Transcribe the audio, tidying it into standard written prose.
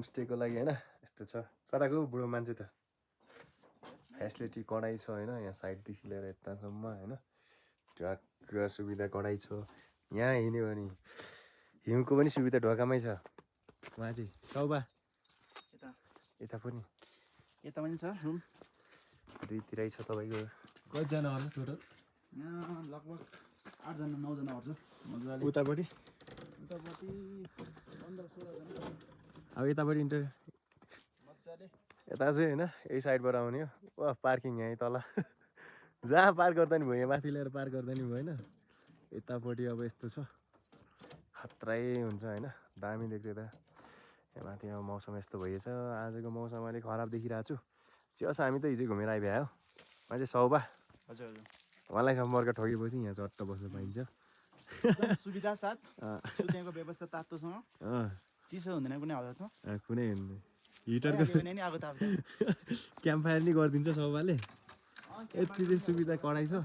होमस्टेको लागि हैन यस्तो छ कताको बुढो मान्छे त फेसिलिटी कडाइ छ हैन यहाँ साइडदेखि लिएर यतासम्म हैन ढ्वाक्क सुविधा कडाइ छ यहाँ हिँड्यो भने हिउँको पनि सुविधा ढोकामै छ वहाँ चाहिँ सौबा यता पनि छ रुम दुईतिरै छ तपाईँको कतिजना होला टोटल यहाँ लगभग 8 जना 9 जना पर्छ मजाले उतापट्टि 15-16 जना अब यतापट्टि इन्टर मजाले यता चाहिँ होइन यही साइडबाट आउने हो वा पार्किङ यहीँ तल जहाँ पार्क गर्दा नि भयो यहाँ माथि लिएर पार्क गर्दा नि भएन यतापट्टि अब यस्तो छ खत्रै हुन्छ होइन दामी देख्छ यता यहाँ माथि अब मौसम यस्तो भइएछ आजको मौसम अलिक खराब देखिरहेको छु चियास हामी त हिजो घुमेर आइभ्या हो म चाहिँ सौबा हजुर हजुर उहाँलाई सम्पर्क ठगिपछि यहाँ चट्ट बस्नु पाइन्छ सुविधा साथ सुत्नेको व्यवस्था तातोसँग चिसो हुँदैन कुनै हालतमा कुनै हिटरको नि आगो ताप्छ क्याम्प फायर नि गरिदिन्छ सौबाले यति चाहिँ सुविधा कडाइ छ